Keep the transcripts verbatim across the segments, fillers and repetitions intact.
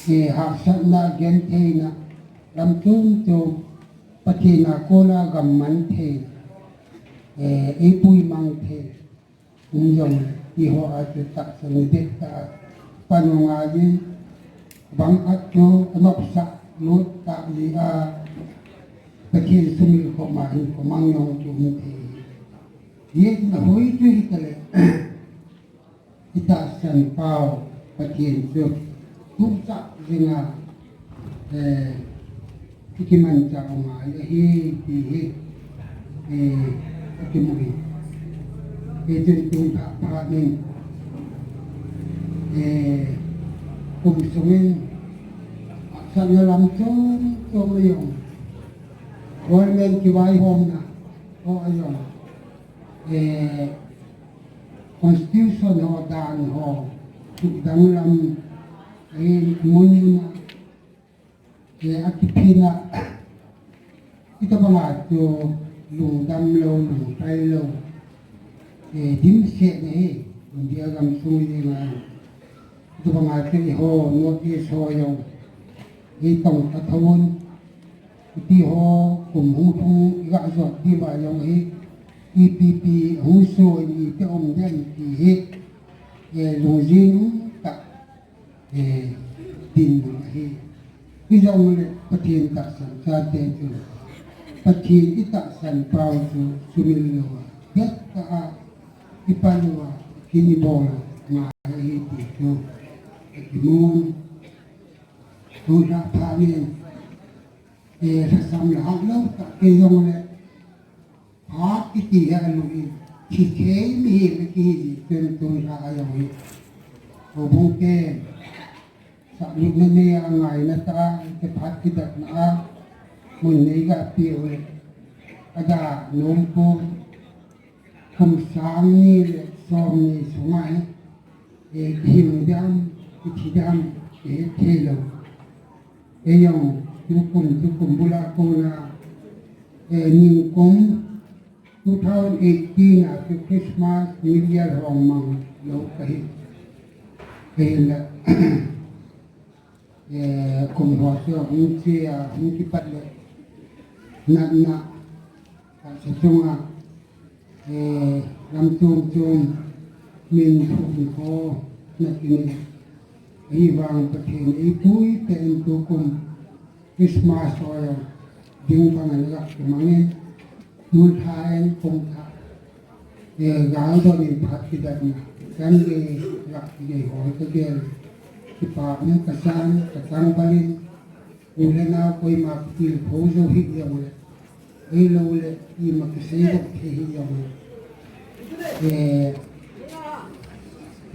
eh, hahsatna, gentheina, lam chom chom, Pathen a kona gam man thei, eh, eipui mang thei, um jong, eiho a chu tahsan ni det tah a pan u ngai in, bang khat chu anopsah lut tah jeh a, Pathen sumil khop ma hin khomang jong chu um thei. Hetna hoi chu hita le, i tahsan pau Pathen chu tuchah jing a, eh, i kimanchah u ngai ahi ti hi, eh, akimu in. Hichun tung thah phat in, eh, kum sung in, hahsatna lam chom chom a jong, government kivaihomna ho a jong, eh, constitution ho, dan ho, thudang lam, ahin mun mun a, eh, akiphin a, hitobang a chu lungdam lou, lungkai lou, eh, dimset na hi, India gamsung jeng a, hitobang a chu eiho North East ho jong, eitong a thon, Hiti ho kum hung lhung i ga jot diu va jong hi, ipi pi hung so in ite um dem ti hi, eh, lungjing tah, eh, dinmun ahi. Hijongle Pathen tahsan chate chu, Pathen i tahsan pau chu sumil lou a, det tah a i pan u a, kin i bol u ngai ahi ti chu akimun. Tua phat in, eh, lhasam le hatlou tah kei jongle, phat kiti hi alui in, thi thei mihem kihi jeh chun tua a jong hi, houbung te, sahlutna nei a, angaina tah a, te phat kidatna a, mun nei ga peh u le, ada nom pon, kum sang ni le som ni sunga hi, eh, kihing ding ham, kithi ding ham, kihet thei lou. Kei jong tukum, tukum bul a kona, eh, nikum two thousand eighteen a chu Christmas, New Year hung mang lou kahi. Kei la, eh, kum ho chu hung che a, hung kipat le, natna, tahsa chunga, eh, lam chom chom, min thum ho na kinei. Ahivang Pathen eipui tah in tukum Christmas ho jong ding bang a na ga kimang in, mun thah in kum thah, eh, gal don in phat kidatna, Sunday ga kigei ho kagel, kipa um kasan, kachang bal in, U le nao koima kitilkhou jou hih jongle, ahilou le ima kisei doh thei hih jongle, eh,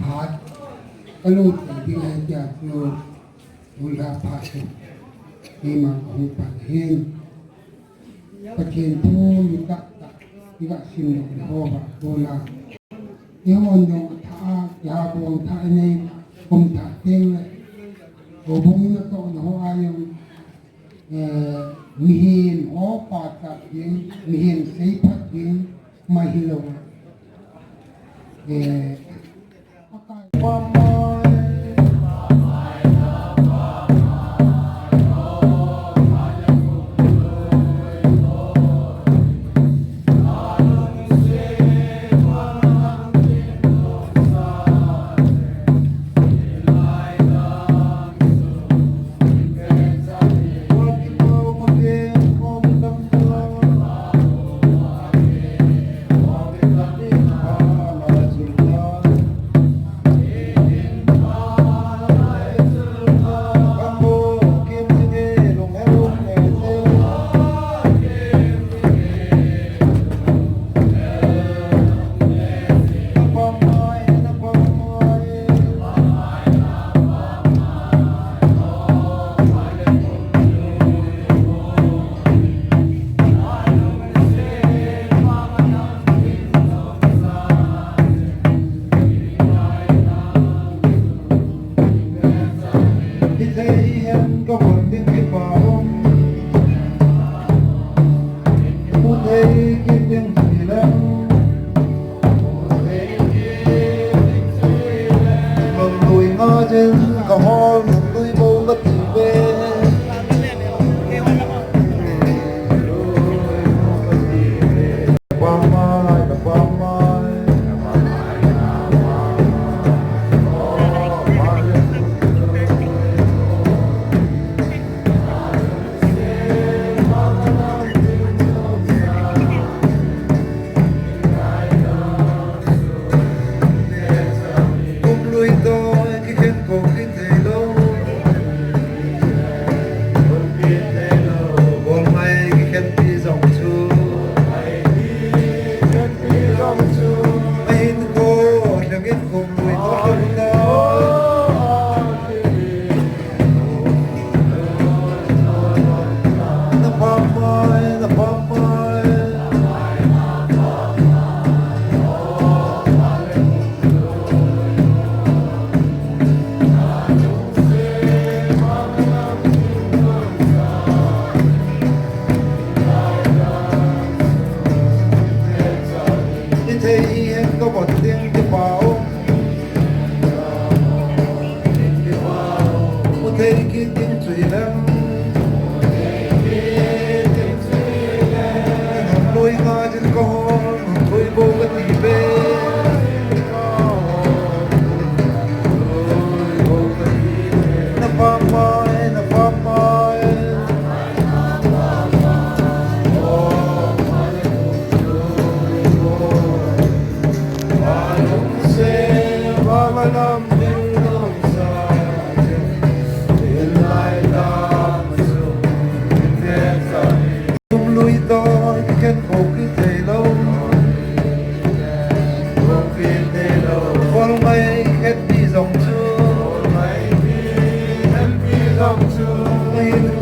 phat kalou thei ding ahi tia chu, tua phat chu keima kahung pan ahin. Pathen thu mi tah tah i ga sim le ho ba kona. Eihon jong athah a, kiha bong thah inei, kum thah teng le, houbung natohna ho a jong, eh, mihem ho pachat ding, mihem seiphat ding, mai hilou. Eh,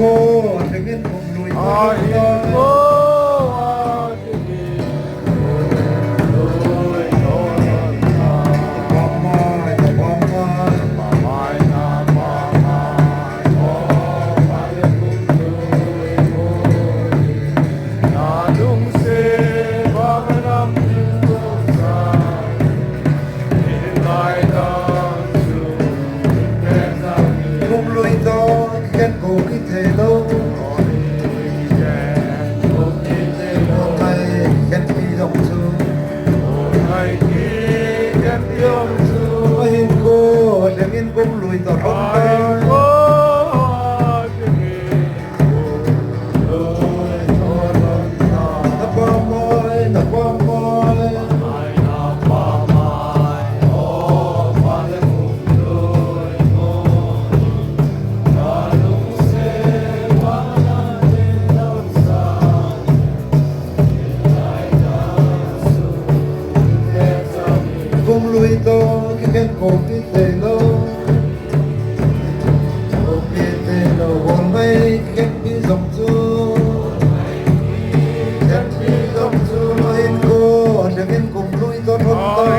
Ko, lengin kum lui. Ahi ko, ahi ko. Kum lui to, ken ko kithei lou. Ngai, ken pi dong chu. Ahin ko, lengin kum lui to, hong tai. Kum lui to, kikhen ko kithei lou. Ko kithei lou, ko mai kikhen pi dong chu. Khen pi dong chu, ahin ko, lengin kum lui to, hong tai.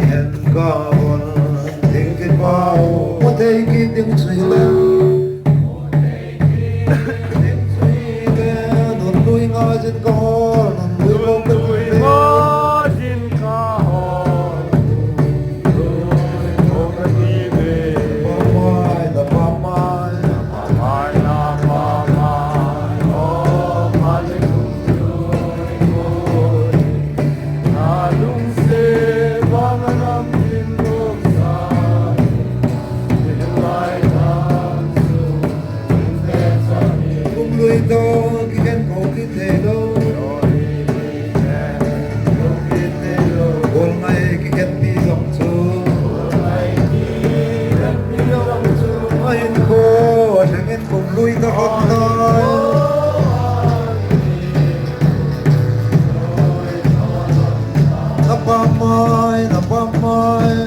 Yen ka bon ding kit pau, mo thei kit ding sui le. Ding sui le, nun lui nga jin ka hol, nun lui ko ka lui le. Nga jin ka hol, nun lui ko ka lui le. Pa mai, da pa mai. Kum lui to, kikhen ko kithei lou. Ol ngai kikhen pi dong chu. Ahin ko, lengin kum lui to, hong tai. Na pa mai, na pa mai.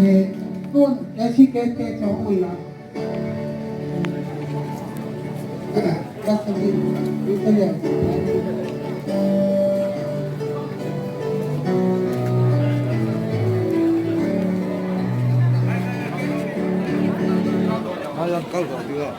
Eh, tun, eh, si ke te cho ui la. That's the thing. You tell them. Ayan, kalba, diga.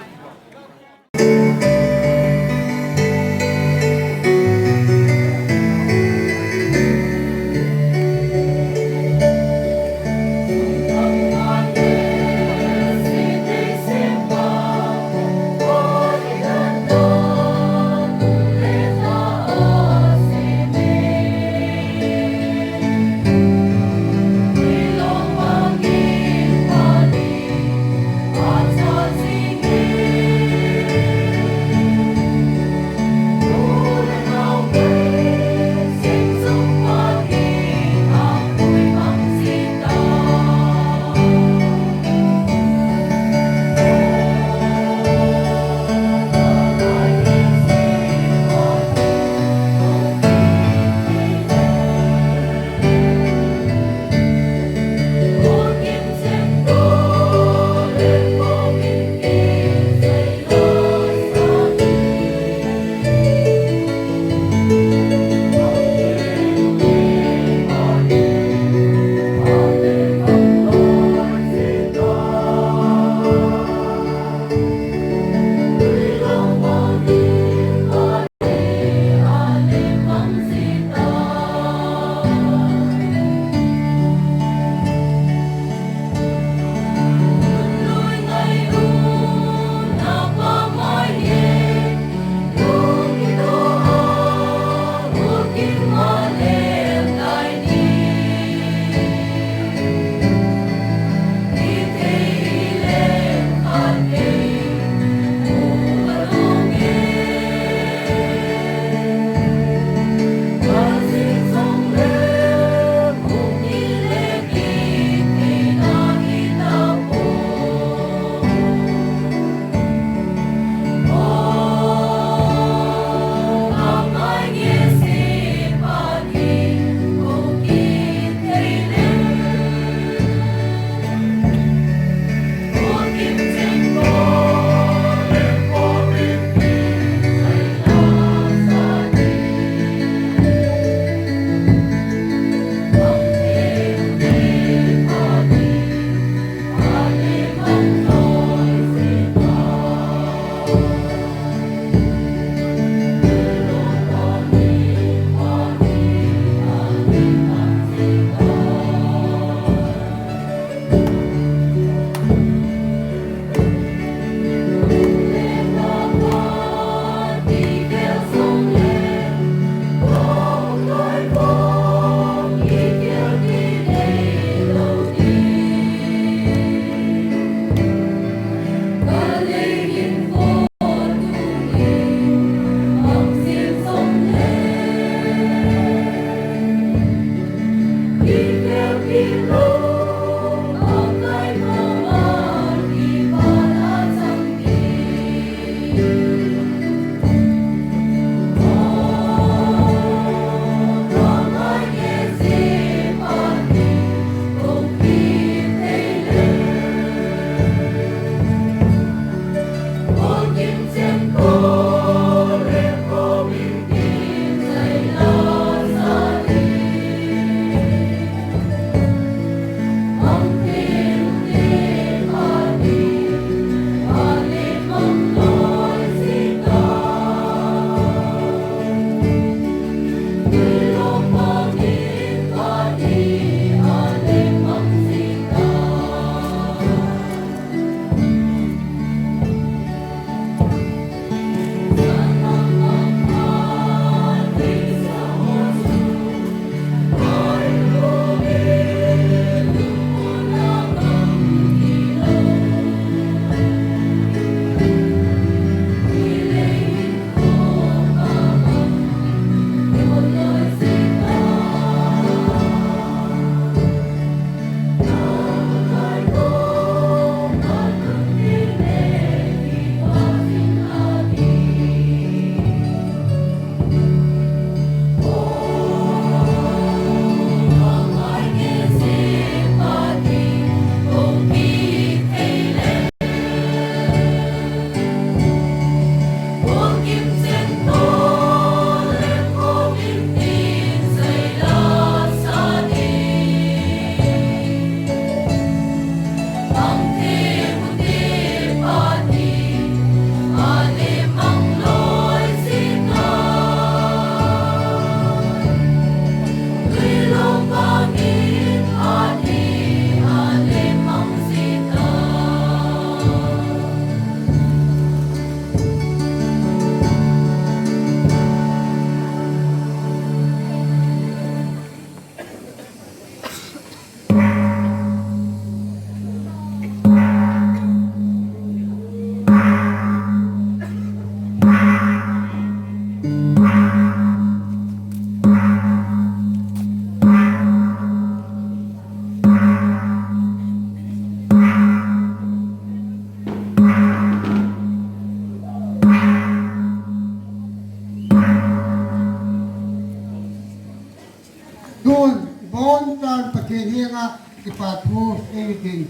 Tun, ibon chan Pathen henga kipa thu eitin,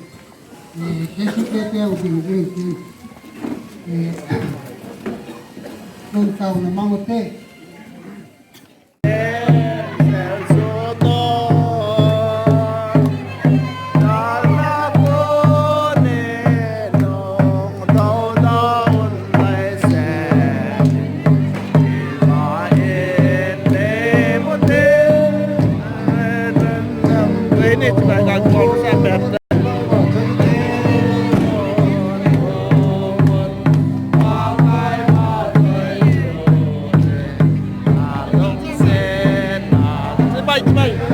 eh, K C K te u ding ding tin, eh, tun taona mang u te. Bye, bye.